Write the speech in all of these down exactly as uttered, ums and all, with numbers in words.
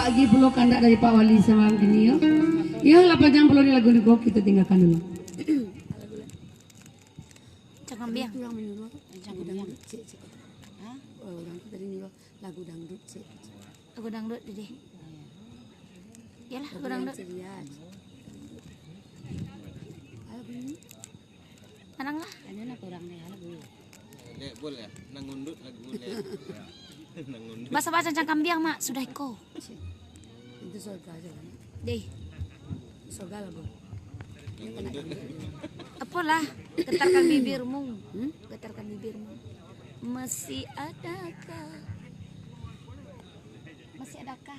Lagi pulo kandak dari Pak Wali samalam kini, yo. Yo, lah panjang pulo ni lagu ni, kok kita tinggalkan dulu. Cangkambiang. Itu yang menyuruh lagu dangdut, cek, cek. Hah? Oh, orang tu tadi nyuruh lagu dangdut, cek. Lagu dangdut, Dede. Iyalah, lagu dangdut. Ceria, cek. Ayo, bunyi. Manang lah. Anu nak kurang ni, lagu. Dek, boleh. Nang undut lagu ni. Nang undut. Bahasa-bahasa Cangkambiang, Mak. Sudah iko. Itu surga aja kan? Deh. Surga lah, Bu. Nang undut. Apalah, getarkan bibirmu. Hmm? Getarkan bibirmu. Masih adakah? Masih adakah?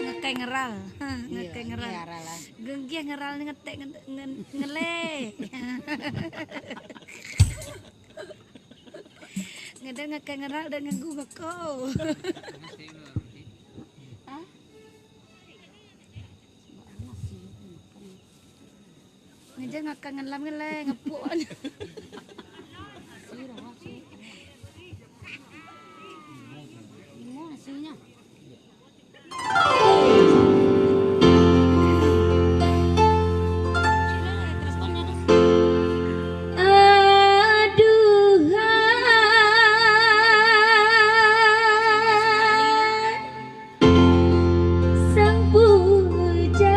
Ngakai ngeral. Iyo, ngakai ngeral. Ngeral lah. Genggih ngeral ni ngetek nge-, nge-, ngelek. Ngedar ngakai ngeral dan nganggu bako. Hah? Ngejar ngakan ngelam ngelai, ngepuk. Imo hasilnyo. Aduhai. Sang pujaanku.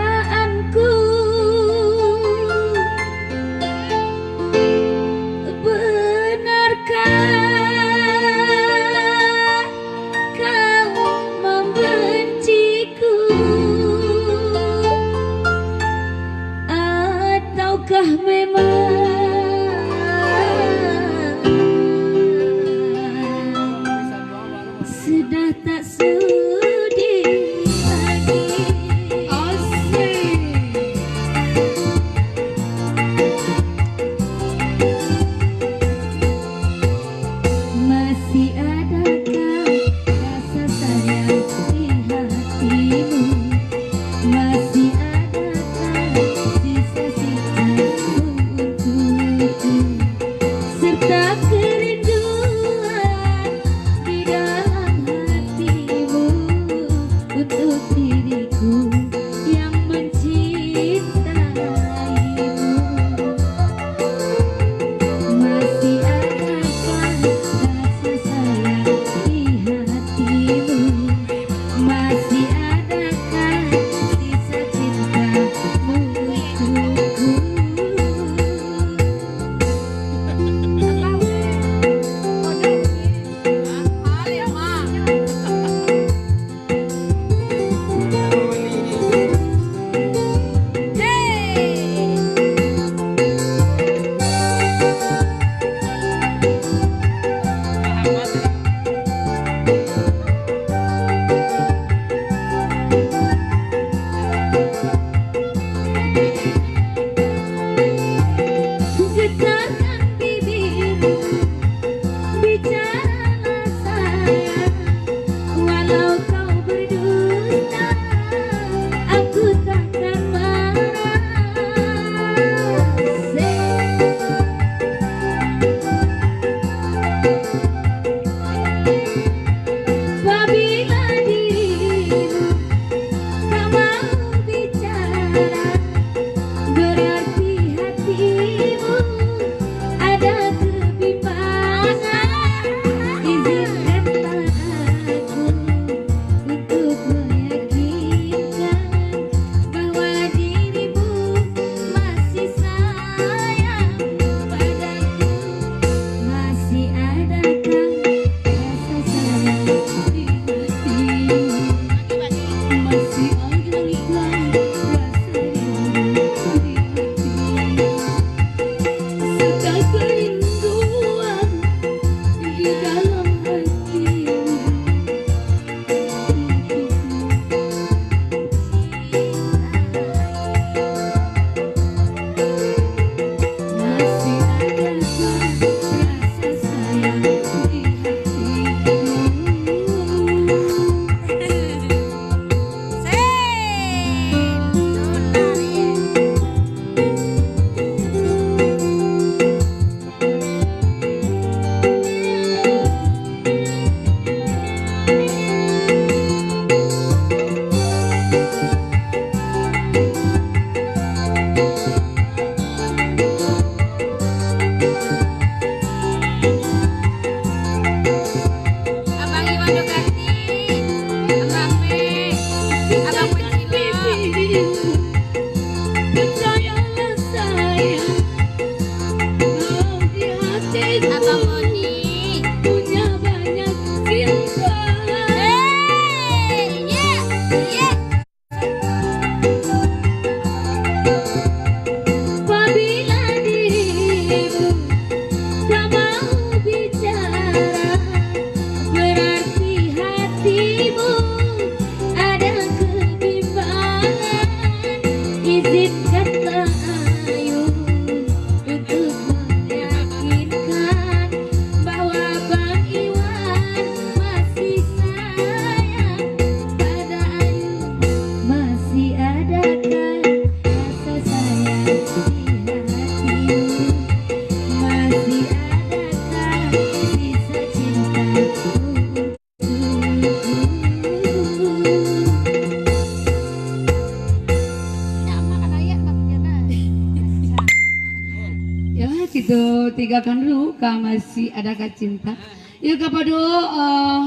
Tinggakan dulu, ka masih ada ka cinta. Yo, kapado, eh,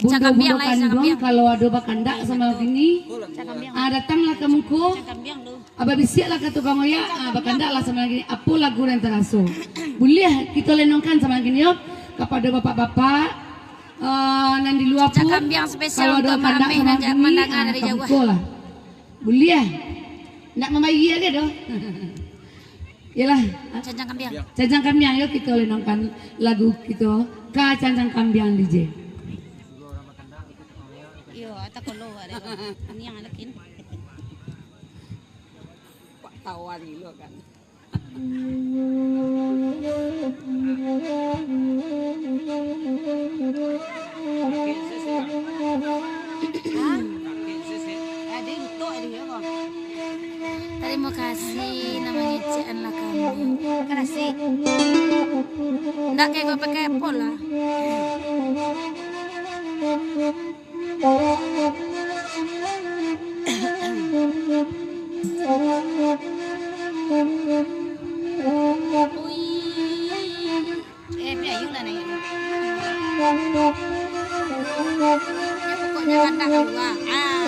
bundo-bundo kanduang, kalau ado bakandak samo kini, ah, datanglah ka muko, ah, babisiaklah ka tukang oyak, ah, bakandaklah samo kini, apo lagu nan taraso. Buliah kito lenongkan samo kini, yo, kapado bapak-bapak, eh, nan di lua pun, kalau ado bakandak samo kini, ah, ka muko lah. Buliah. Ndak mambayia ke doh? Iyolah. Canjang Kambiang. Canjang Kambiang, yo, kito lenongkan lagu kito ka Canjang Kambiang, D J. Iyo, ata kolo ado. Ini yang ado kin. Wak tawan gilo kan. Hah? Tarimo kasih, nan mangecekan lah kami. Makasih. Ndak kayak gue pakai pol lah. Ui. Eh, piayu lah naik. Ya, pokoknya kandak kalua. Ah.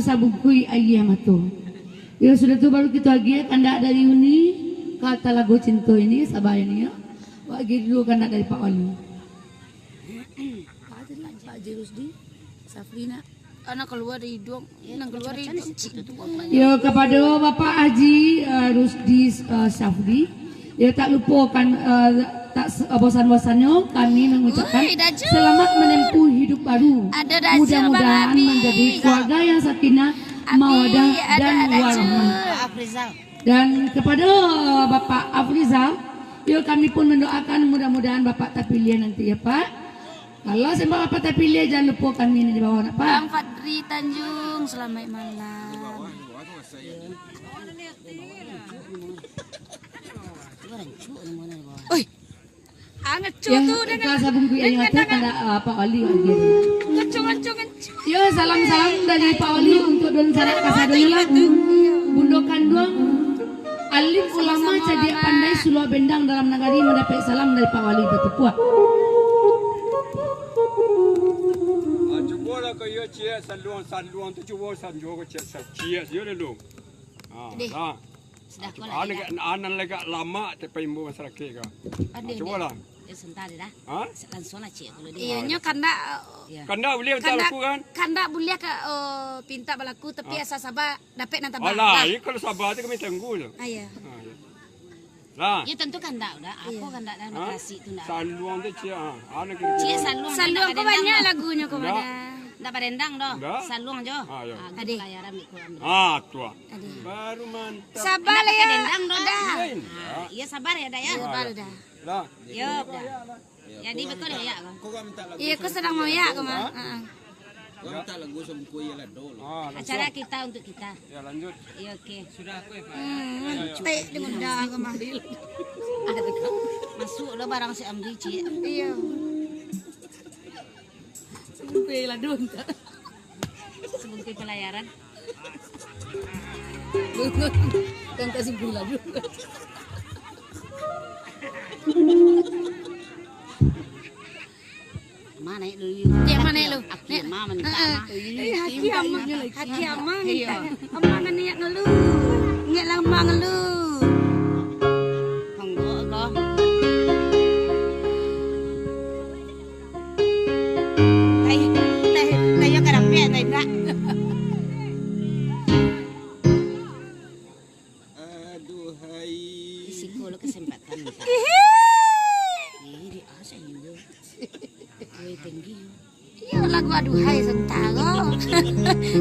sabungkuih aia mato. Yo, sudah tu baru kito agiah kandak dari Uni ka Talago Cinto ini, saba ini yo. Wak agiah dulu kandak dari Pak Wali. Pak Haji Rusdi, Safri nak. Anak keluar dari hidung, nan keluar dari hidung. Yo, kapado Bapak Haji, eh, Rusdi, eh, Safri. Yo, tak lupokan, eh, tak se-, bosan-bosannyo kami mengucapkan selamat menempuh hidup baru. Mudah-mudahan menjadi keluarga yang sakinah, mawadah, dan warahmah. Dan kepada Bapak Afrizal, yo, kami pun mendoakan mudah-mudahan Bapak tapilih nanti, ya, Pak. Kalau sampai Bapak tapilih, jangan lupa kami ni di bawah, nak, Pak. Bang Fadri Tanjung, selamat malam. Oi, Ah, ngecu tu, sabungkuih aia mato kandak, ah, Pak Wali agiah. Ngecu, ngecu, ngecu. Yo, salam-salam dari Pak Wali untuk dunsanak kasadonyo lah. Bundo kanduang, alim ulama, cadiak pandai, suluah bendang dalam nagari, mandapek salam dari Pak Wali Batupuak. Ah, cubolah ko iyo, ciek, saluang-saluang tu, cubo sanjo ko, ciek, ciek, yo dulu. Ah, lah. Sudah ko lah. Anan lagak lamak, tapi imbo masyarakat ka. Cubolah. Eh, santa deh dah. Ha? Langsuang lah, ciek, kalau dia. Iyo, nyo kandak, eh, kandak buliah mintak balaku, kan? Kandak buliah ka, eh, pintak balaku, tapi asa saba, dapek nan tabang. Alah, iyo, kalau saba tu kami tunggu tu. Ah, iyo. Lah. Iyo, tentu kandak dah. Apo kandak dah, makasih tu ndak. Saluang tu, ciek, ah. Ciek, saluang. Saluang ko banyak lagunyo ko, Badan. Ndak badendang doh. Saluang jo. Ah, iyo. Ah, tu lah. Baru mantap. Saba lah, yo. Ndak badendang doh. Ah, iyo, sabar yo, Da, yo. Sabar, Da. Lah. Yo, Da. Jadi, betul yo, yo. Iyo, ko sadang maoyak ko mah. Heeh. Acara kita untuk kita. Yo, lanjut. Iyo, oke. Sudah, aku, Eva. Hmm, pek dengan Da ko mah. Masuak lo barang si Amri, ciek. Iyo. Sabungkuih ladun, tak? Sabungkuih palayaran. Kan kasih beri ladun. Ma, naik dulu, Yu. Ciek, ma, naik lu. Aki, naik. Ma, mintak, Ma. Eh, haki amang, haki amang. Iyo. Amang niat ngelu. Niat lama ngelu. Monggo, ko. Tai, tai, tai, yo, kadang pe, tai, ndak. Aduhai. Di siko lo kesempatan. Ih, di asa yo. Woi, tinggi yo. Iyo, lagu Aduhai santa ko.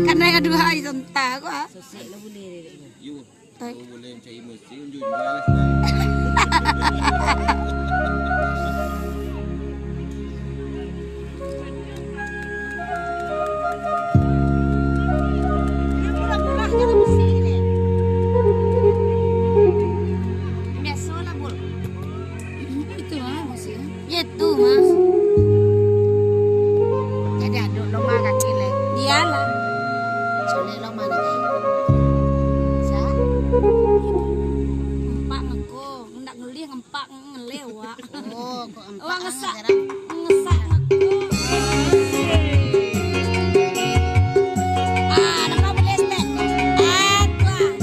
Karena Aduhai santa ko, ah. Sosek lo boleh, Dek. Yo. Kalau boleh cari mesin, unjuk jual lah. Murah-murah je lah mesin ni. Biaso lah, Bul. Itu lah mesin. Yo tu, Mas. Jadi, aduk loma kaki leh. Iyolah. Colek loma ni, guys. Sa? Empak ngeko, ndak ngelih, empak ngelih, wak. Oh, kok empak. Wak, ngesak. Ngesak ngeko. Ah, nampak boleh, Stek? Ah, tuh.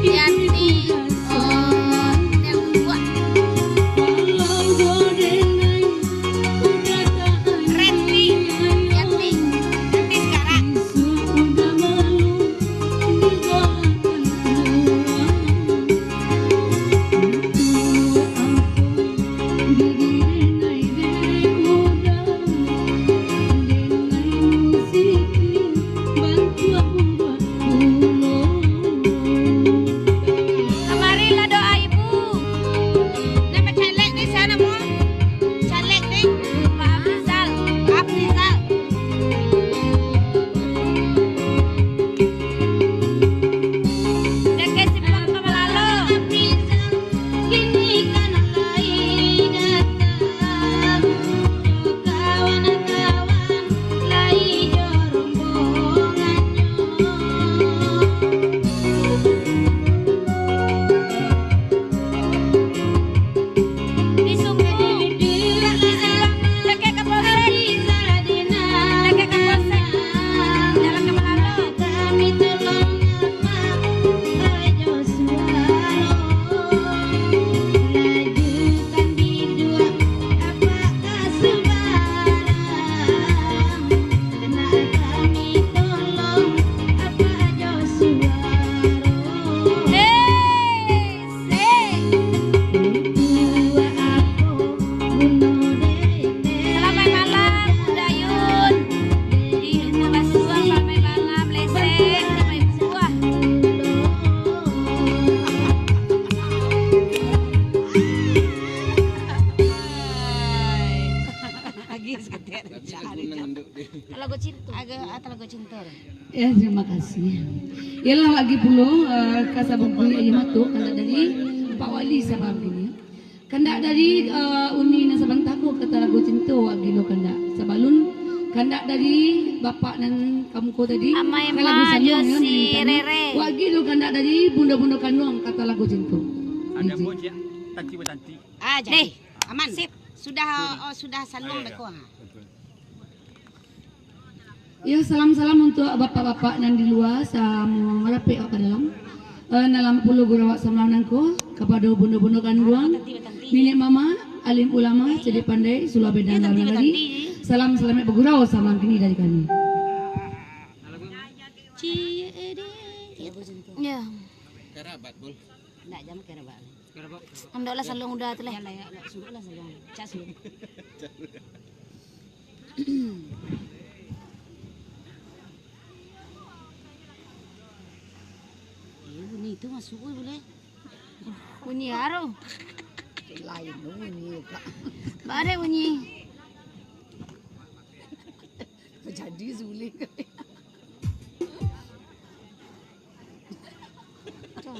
Yanti, oh, Delwa. Reti, Yanti, Yanti sekarang. Kamarilah doa ibu. Nan bacalek ni sia namo? Calek ni, Pak Afrizal. Pak Afrizal. Dakek simpang ka malalo. Di Sumbu. Di Sumbu. Dakek ka polsek. Dakek ka polsek. Jalan ka malalo. Hei! Sik. Salamaik malam, Bunda Yun. Di rumah basuang, salamaik malam, Lesek, salamaik buah. Lagi saketek. Lagu nang enduk deh. Talago Cinto. Aga, ah, Talago Cinto. Ya, terima kasih. Yalah, lagi pulo, eh, ka sabab bunyi aja mato, kandak dari Pak Wali sabab bunyi. Kandak dari, eh, Uni nan sabanta ko ka Talago Cinto, wak gilo kandak. Sabalun kandak dari bapak nan kamuko tadi, Amai ka lagu Ma Sanyo, jo ya, si Minang Rere. Wak gilo kandak dari bunda-bunda kanduang ka Talago Cinto. Ada DJ. Bocah, tanti batanti. Ah, jadi. Deh. Aman. Sip. Sudah, oh, sudah saluang beko, ha. Ya, salam-salam untuk bapak-bapak nan di lua, samo marapek awak ka dalam. Eh, nan lah pulo gurau awak samalam nangko, kapado bundo-bundo kanduang, niniak mamak, alim ulama, cadiak pandai, suluah bedang dalam nagari. Salam salamaik bagurau samalam kini dari kami. Cie, eh, deh. Ya. Karabat, Bul. Ndak jam karabat. Andaklah saluang udah tu lah. Yalah, ya, ndak suruhlah saluang. Cas lu. Eh, bunyi itu masuk, oi, boleh. Bunyi aru. Lain bunyi, Kak. Bare bunyi. Jadi sulit. Tuh.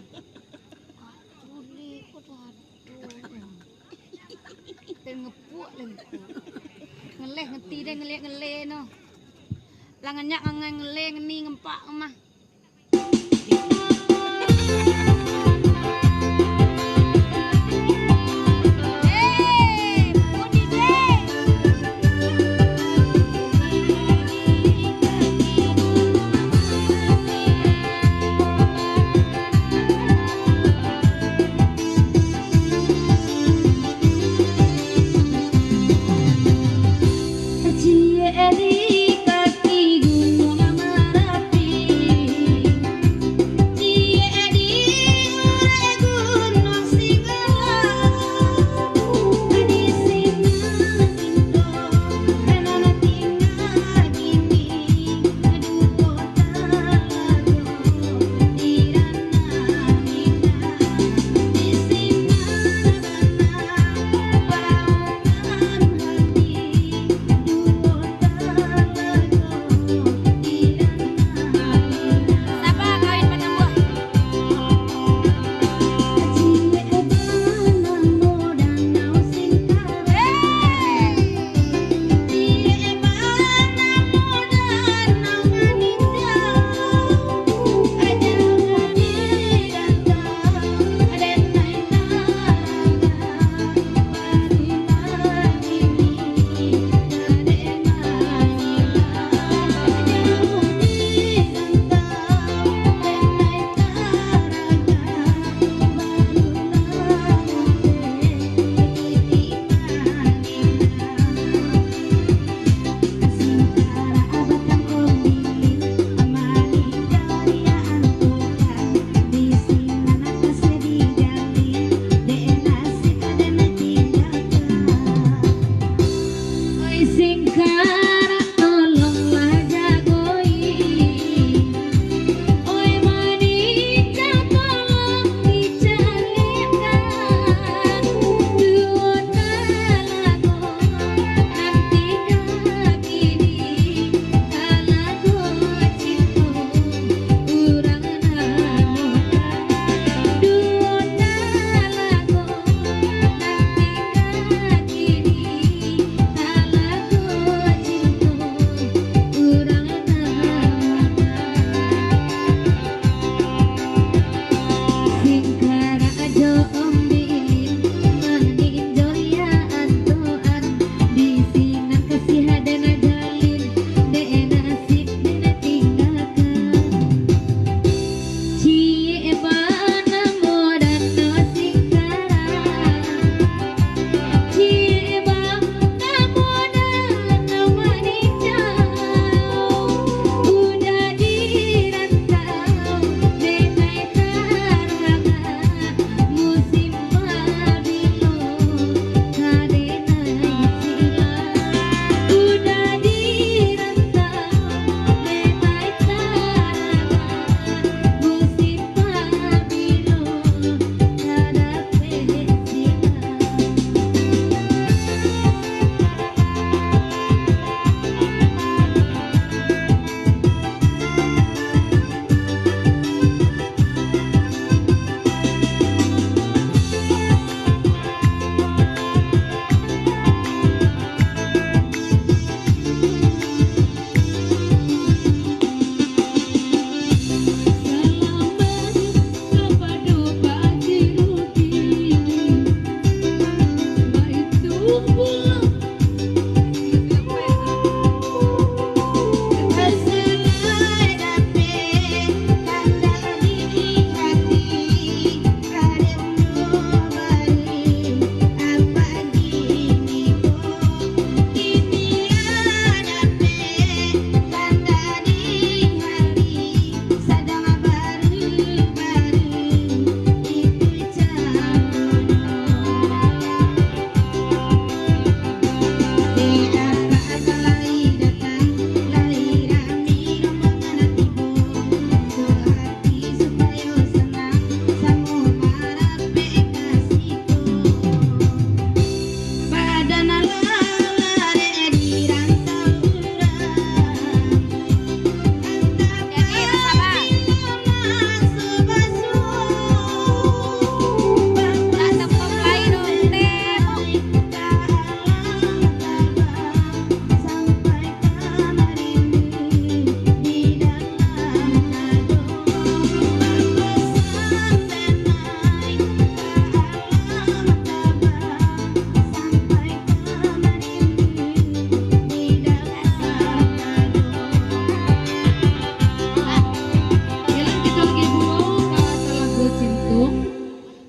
Sulit kok tuh, aduh. Pengen ngepuak lah ngepuak. Ngeleh ngeti deh, ngeleh-ngeleh noh. Lah ngenyak ngangai ngeleh ngeni ngempak mah. Ciek di kaki Gunuang Marapi,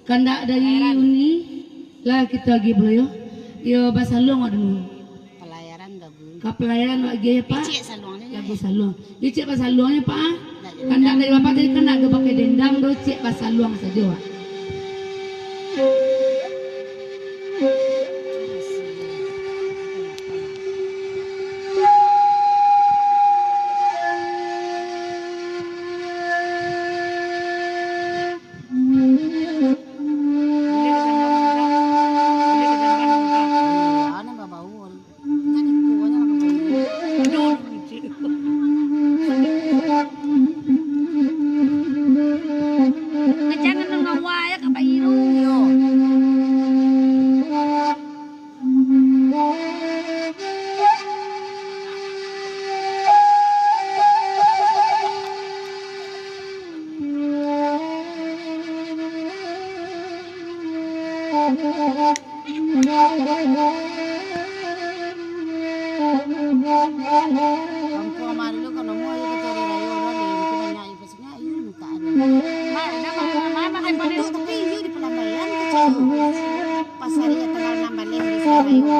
Kandak dari Uni, lah kito agiah pulo yo. Yo, basaluang awak dulu. Palayaran bagus. Ka palayaran awak agiah yo, Pak. Icik saluang ni, lagu saluang. Icik basaluang yo, Pak, ah. Kandak dari Bapak tadi kan ado pakai dendang do, cik basaluang sajo, Pak. Jangan nang ngawa ya, Kak Bayu. Yo. Kampuang Marlo kan namo ayo ka cari rayo lo, leh, mungkin banyak ayo, pastinya ayo minta ayo. Ma-, ma-, ma-, ma-, ma-, ma-, Tapi iyo di Palambaian ka cari. Pas hari tanggal anam baleh di Sarayo.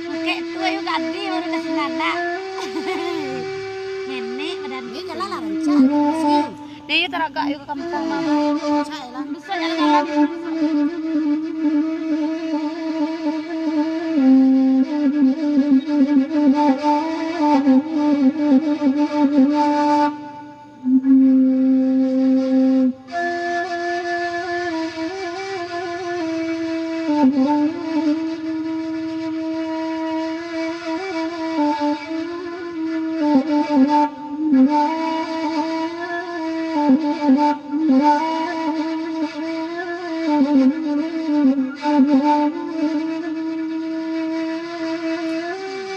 Kakek tu ayo gadih baru dah sinanak. Nenek badan. Iyo, jalan lah rancak. Iyo, taragak ayo ka kampuang mama. Rancak lah. Bisa jalan-jalan.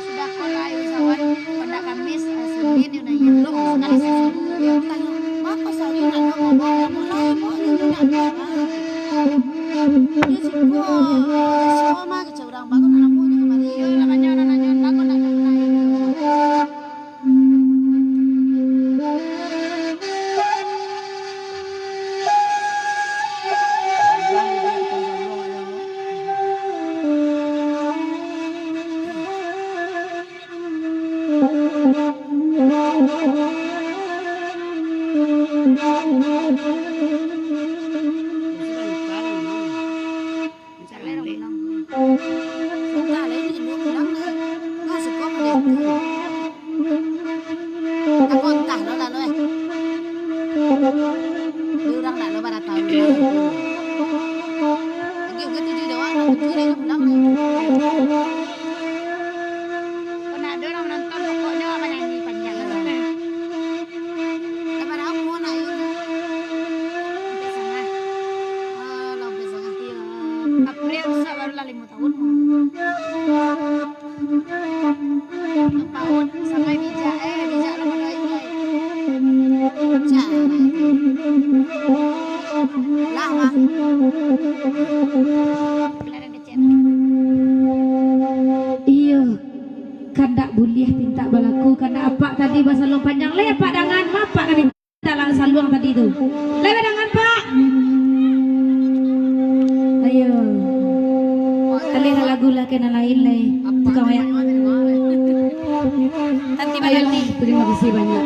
Sudah ko lah, ayo sawan, pado Kamis, eh, Senin, yo, nanya. Lo, sakali sasubuh, yo, tanyo, "Baa ko sahari nak lamo, lamo, lamo, yo, nak lamo." Yo, siko, siko mah, kecek urang, "Baa ko nak lamo, nyo kamari." Yo, lah, kanyo, lah, nanyo, "Baa ko nak lamo, lamo." Entah lah, ini ilmu pulang ni. Nah, suko pada itu. Aku entah lah, lah, lah. Ini urang nak lo pada tahu. Lagi, lagi tujuh doang, nak tujuh lagi pulang ni. Kok nak ada orang menonton, pokoknya awak nyanyi panjang lah. Lepas dah umur nak, ya. Sampai sana. Ah, lah, sampai sana. Iya. April besok barulah lima tahun. Lima tahun, sampai bijak, eh, bijak lama doa itu, eh. Bijak. Lah, Mak. Iyo, kandak buliah pintak balaku, kandak apak tadi basaluang panjang. Lai apak dangan, ma apak nan mintak lah saluang tadi tu. Lai badangan, Pak? Ayo. Alih lah lagu lah, ka nan lain lai. Tukang oyak. Tanti. Ayolah, baganti. Terima kasih banyak.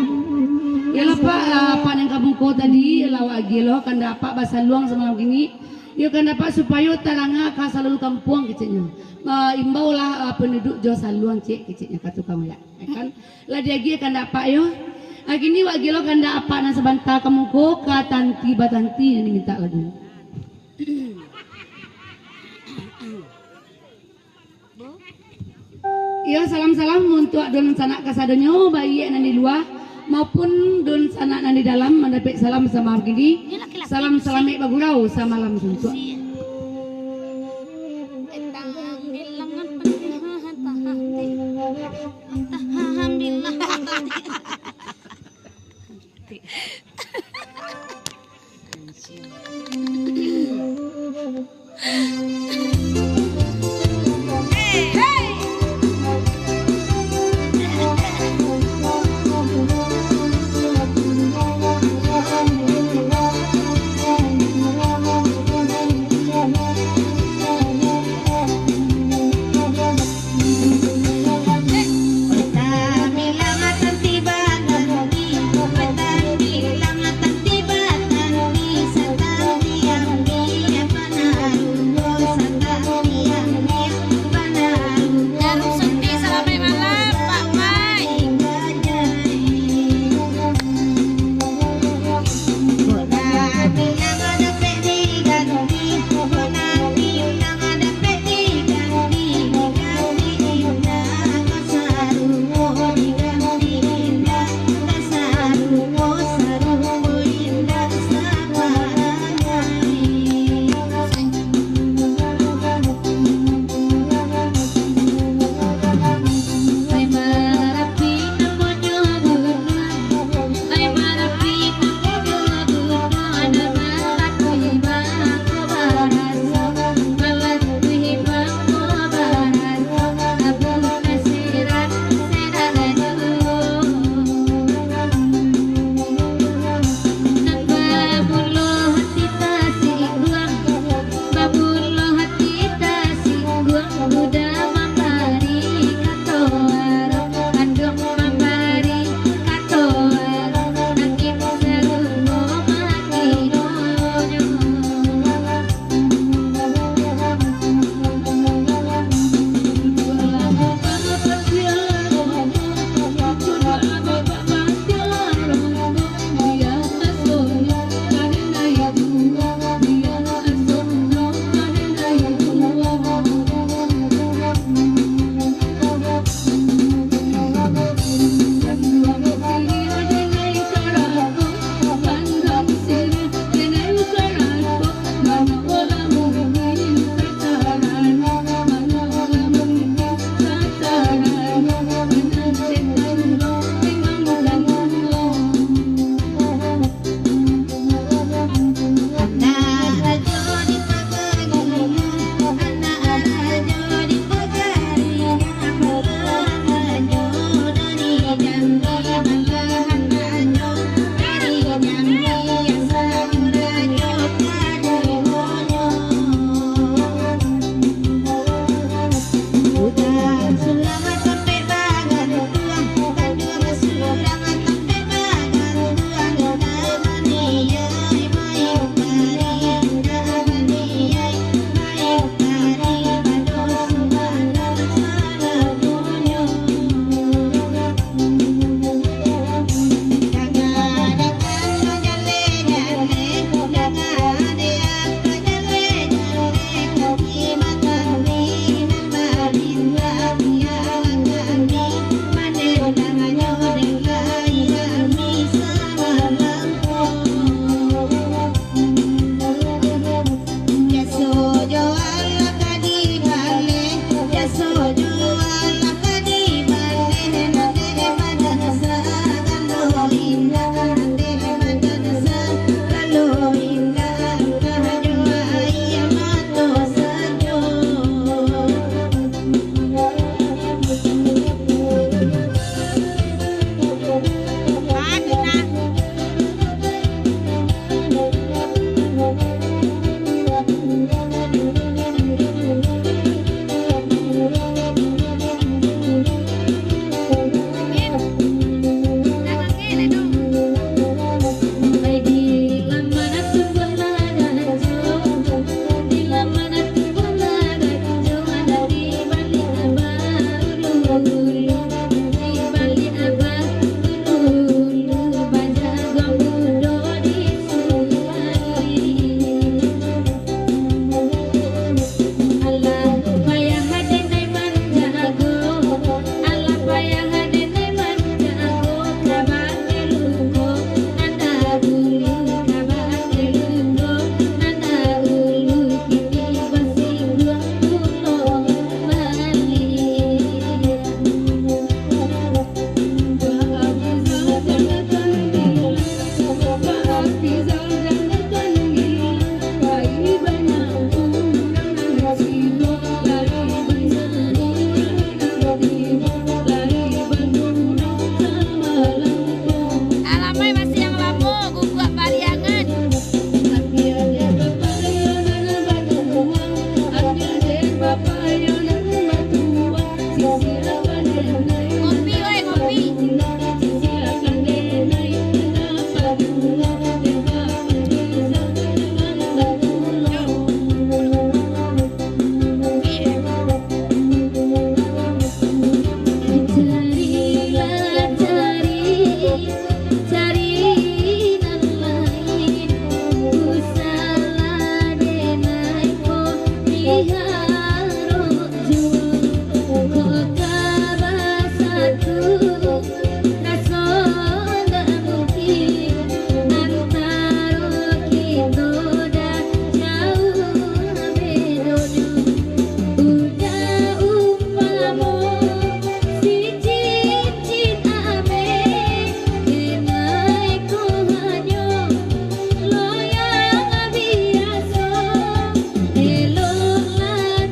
Iyolah, Pak, ah, apak nan ka muko tadi, lawak agiah lo, kandak apak basaluang samalam kini. Iyo, kandak apak supayo tadanga ka saluruah kampuang, keceknyo. Ah, imbaulah, ah, penduduk jo saluang, cek, keceknyo ka tukang oyak. Ya kan? Lah diagiah kandak apak yo. Ah, kini wak gilo kandak apak nan sabanta ka muko ka tanti batanti nan dimintak lagu. Iyo, salam-salam untuak dunsanak kasadonyo, baiak nan di lua maupun dunsanak nan di dalam, mandapek salam basamo kini. Salam salamaik bagurau samalam suntuak. Alhamdulillah. Alamai masih yang lamo, guguak pariangan. Ngopi, woi, ngopi. Carilah, cari, cari nan lain. Usahlah denai ko miharo juo. Ko ka basatu raso ndak mungkin, antaro kito dah jauah bedonyo. Udah umpamo si cincin ameh, denai ko hanyo loyang biaso. Eloklah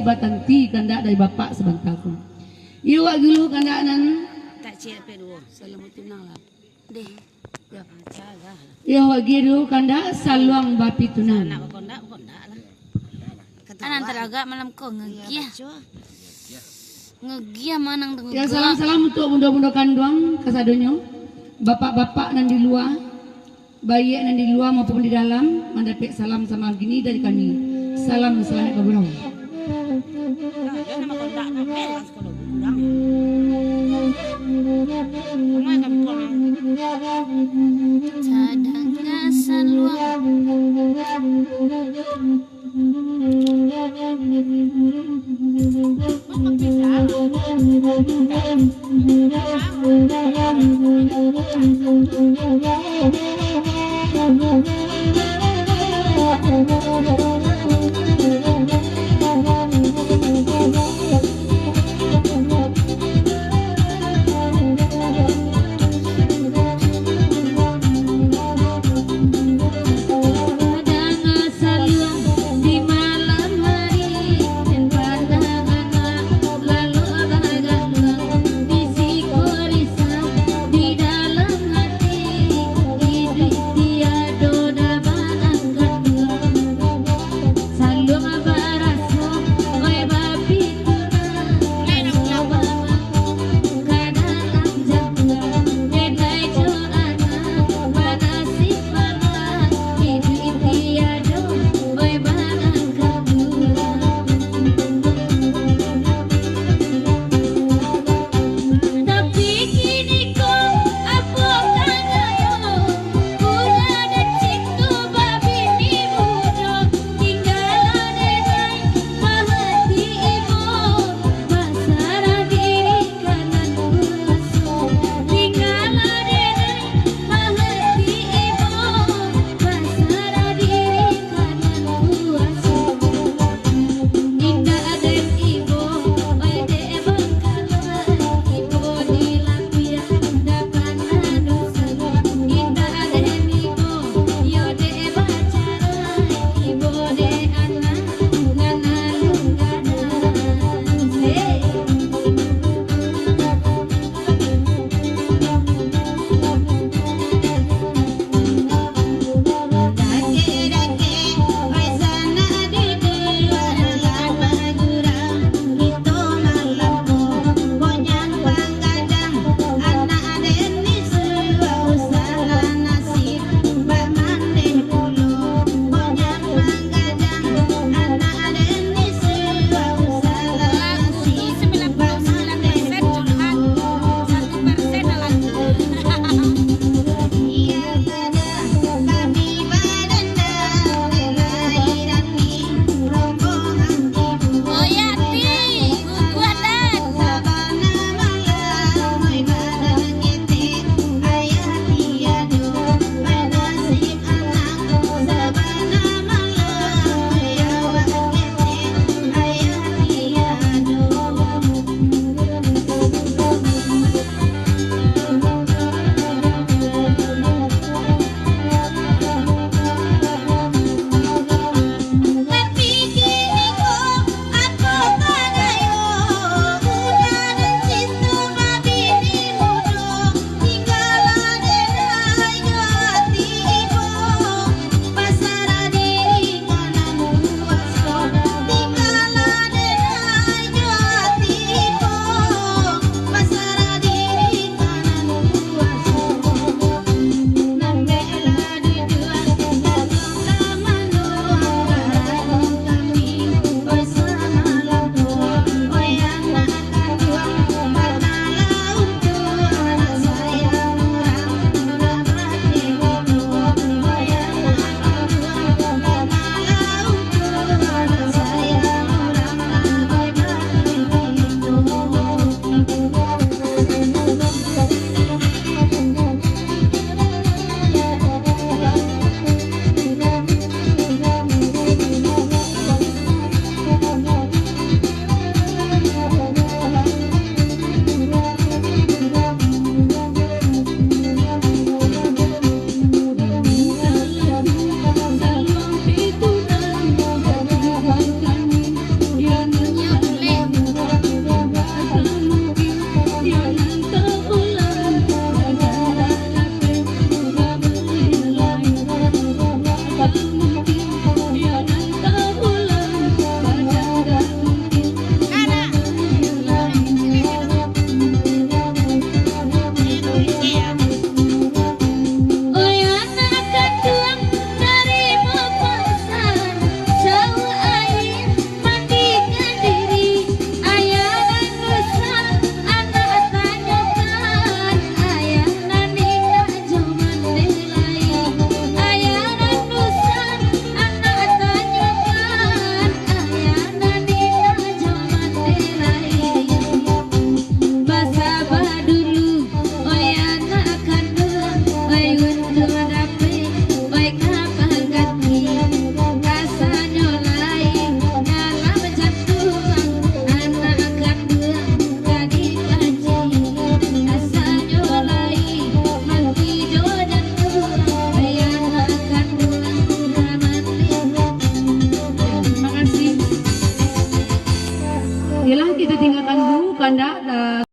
batanti kandak dari Bapak sabanta ko. Iyo wak gulu kandak nan. Tak ciek pe duo. Salam tunang lah. Deh. Iyo wak gulu kandak saluang bapitunang. Nak bakondak, bakondak lah. Anak taragak malam ko ngagiah. Ngagiah manang dengan. Ya, salam-salam untuk bundo-bundo kanduang kasadonyo. Bapak-bapak nan di lua, baiak nan di lua maupun di dalam, mandapek salam samalam kini dari kami. Salam salamet bagurau. Sadang kasaluang.